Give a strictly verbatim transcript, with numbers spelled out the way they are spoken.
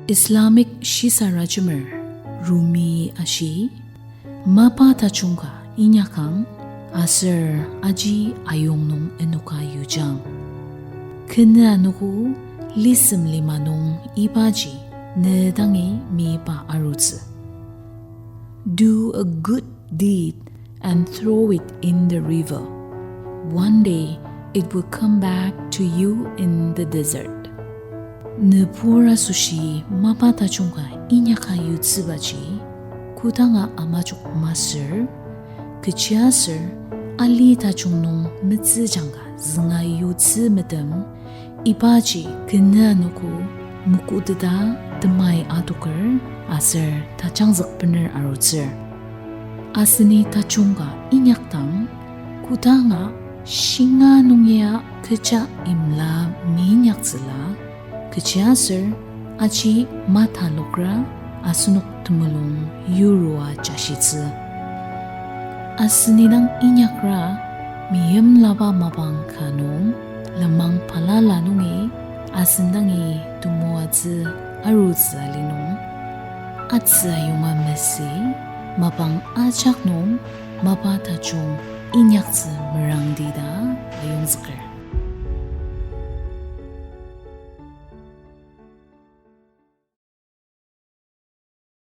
Islamic shisarajemer Rumi ashi, mapa tajung ka inyakang aser aji ayong nung enoka yujang. Kenü anogo lisem lima nung ibaji ne dangi meyipa arutsü. Do a good deed and throw it in the river. One day it will come back to you in the desert. Nübur asoshi mapa tajung ka inyaka yutsübaji, kodanga amajok masür, kechiaser ali tajung nung metsüjang ka zünga yutsü metem, ibaji kenü anogo mokoteta temai adoker aser tajangzük bener arutsür. Aseni tajung ka inyakdang, kodanga shinga nung ya kecha imla meinyaktsüla, kechiaser aji matalokra asenok temulung yurua jashitsü. Aseni dang inyakra meyimlaba mapang ka nung, lenmang balala nungi asen dangi temoatsü arutsü ali nung, atsü ayonga mesü, mapang ajak nung mapa tajung inyaktsü merangdi ta ayongzüker.